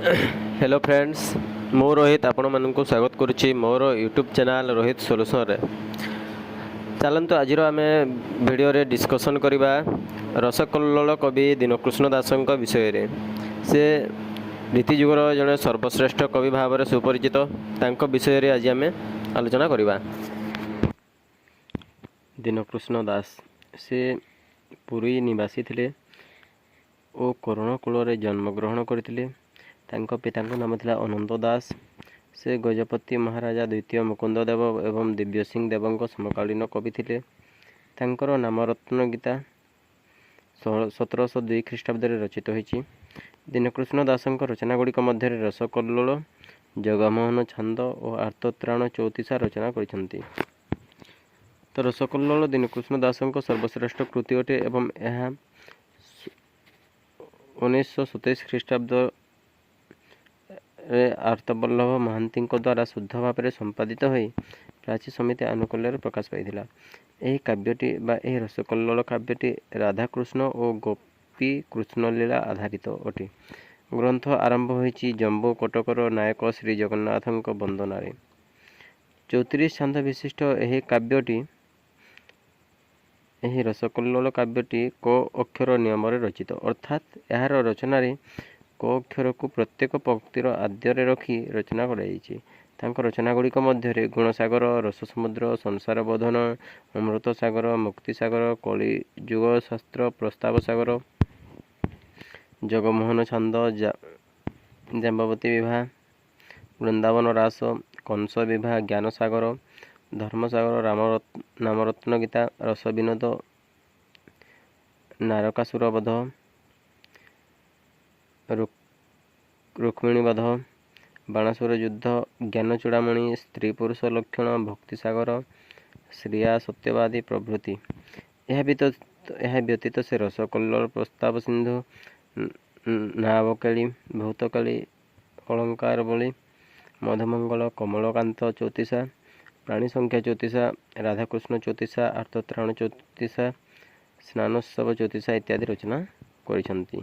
Hello friends, ମୁଁ ରୋହିତ ଆପଣମାନଙ୍କୁ ସ୍ୱାଗତ କରୁଛି ମୋର ୟୁଟ୍ୟୁବ୍ ଚ୍ୟାନେଲ୍ ରୋହିତ ସଲ୍ୟୁସନ୍ରେ। ଚାଲନ୍ତୁ, ଆଜିର ଆମେ ଭିଡ଼ିଓରେ ଡିସ୍କସନ୍ କରିବା ରସକଲ୍ଲୋଳ କବି ଦୀନକୃଷ୍ଣ ଦାସଙ୍କ ବିଷୟରେ। ସେ ରୀତିଯୁଗର ଜଣେ ସର୍ବଶ୍ରେଷ୍ଠ କବି ଭାବରେ ସୁପରିଚିତ। ତାଙ୍କ ବିଷୟରେ ଆଜି ଆମେ ଆଲୋଚନା କରିବା। ଦୀନକୃଷ୍ଣ ଦାସ, ସେ ପୁରୀ ନିବାସୀ ଥିଲେ ଓ କରଣକୂଳରେ ଜନ୍ମଗ୍ରହଣ କରିଥିଲେ। ତାଙ୍କ ପିତାଙ୍କ ନାମ ଥିଲା ଅନନ୍ତ ଦାସ। ସେ ଗଜପତି ମହାରାଜା ଦ୍ୱିତୀୟ ମୁକୁନ୍ଦ ଦେବ ଏବଂ ଦିବ୍ୟସିଂହ ଦେବଙ୍କ ସମକାଳୀନ କବି ଥିଲେ। ତାଙ୍କର ନାମରତ୍ନ ଗୀତା 1702 ଖ୍ରୀଷ୍ଟାବ୍ଦରେ ରଚିତ ହୋଇଛି। ଦୀନକୃଷ୍ଣ ଦାସଙ୍କ ରଚନାଗୁଡ଼ିକ ମଧ୍ୟରେ ରସକଲ୍ଲୋଳ, ଜଗମୋହନ ଛାନ୍ଦ ଓ ଆର୍ତ୍ତତ୍ରାଣ ଚଉତିଶା ରଚନା କରିଛନ୍ତି। ତ ରସକଲ୍ଲୋଳ ଦୀନକୃଷ୍ଣ ଦାସଙ୍କ ସର୍ବଶ୍ରେଷ୍ଠ କୃତି ଅଟେ ଏବଂ ଏହା 1927 ଖ୍ରୀଷ୍ଟାବ୍ଦରେ ଆର୍ତ୍ତବଲ୍ଲଭ ମହାନ୍ତିଙ୍କ ଦ୍ୱାରା ଶୁଦ୍ଧ ଭାବରେ ସମ୍ପାଦିତ ହୋଇ ପ୍ରାଚୀ ସମିତି ଆନୁକୂଲ୍ୟରେ ପ୍ରକାଶ ପାଇଥିଲା। ଏହି କାବ୍ୟଟି ବା ଏହି ରସକଲ୍ଲୋଳ କାବ୍ୟଟି ରାଧାକୃଷ୍ଣ ଓ ଗୋପୀ କୃଷ୍ଣଲୀଳା ଆଧାରିତ ଅଟେ। ଗ୍ରନ୍ଥ ଆରମ୍ଭ ହୋଇଛି ଜମ୍ବୁ କଟକର ନାୟକ ଶ୍ରୀ ଜଗନ୍ନାଥଙ୍କ ବନ୍ଦନାରେ। 34 ଛାନ୍ଦ ବିଶିଷ୍ଟ ଏହି କାବ୍ୟଟି, ଏହି ରସକଲ୍ଲୋଳ କାବ୍ୟଟି କ ଅକ୍ଷର ନିୟମରେ ରଚିତ, ଅର୍ଥାତ୍ ଏହାର ରଚନାରେ କ ଅକ୍ଷରକୁ ପ୍ରତ୍ୟେକ ପଂକ୍ତିର ଆଦ୍ୟରେ ରଖି ରଚନା କରାଯାଇଛି। ତାଙ୍କ ରଚନାଗୁଡ଼ିକ ମଧ୍ୟରେ ଗୁଣସାଗର, ରସସମୁଦ୍ର, ସଂସାର ବୋଧନ, ଅମୃତ ସାଗର, ମୁକ୍ତିସାଗର, କଳିଯୁଗ ଶାସ୍ତ୍ର, ପ୍ରସ୍ତାବ ସାଗର, ଜଗମୋହନ ଛାନ୍ଦ, ଜାମ୍ବବତୀ ବିବାହ, ବୃନ୍ଦାବନ ରାସ, କଂସ ବିବାହ, ଜ୍ଞାନସାଗର, ଧର୍ମସାଗର, ନାମରତ୍ନ ଗୀତା, ରସବିନୋଦ, ନାରକାସୁର ବଧ, ରୁକ୍ମିଣୀ ବଧ, ବାଣାସୁର ଯୁଦ୍ଧ, ଜ୍ଞାନଚୂଡ଼ାମଣି, ସ୍ତ୍ରୀ ପୁରୁଷ ଲକ୍ଷଣ, ଭକ୍ତିସାଗର, ଶ୍ରୀୟା ସତ୍ୟବାଦୀ ପ୍ରଭୃତି। ଏହା ବ୍ୟତୀତ ସେ ରସକଲ୍ଲୋଳ, ପ୍ରସ୍ତାବ ସିନ୍ଧୁ, ନାବକେଳି, ଭୂତକାଳୀ, ଅଳଙ୍କାର ବଳି, ମଧୁମଙ୍ଗଳ, କମଳକାନ୍ତ ଚଉତିଶା, ପ୍ରାଣୀ ସଂଖ୍ୟା ଚଉତିଶା, ରାଧାକୃଷ୍ଣ ଚଉତିଶା, ଆର୍ତ୍ତତ୍ରାଣ ଚଉତିଶା, ସ୍ନାନୋତ୍ସବ ଚଉତିଶା ଇତ୍ୟାଦି ରଚନା କରିଛନ୍ତି।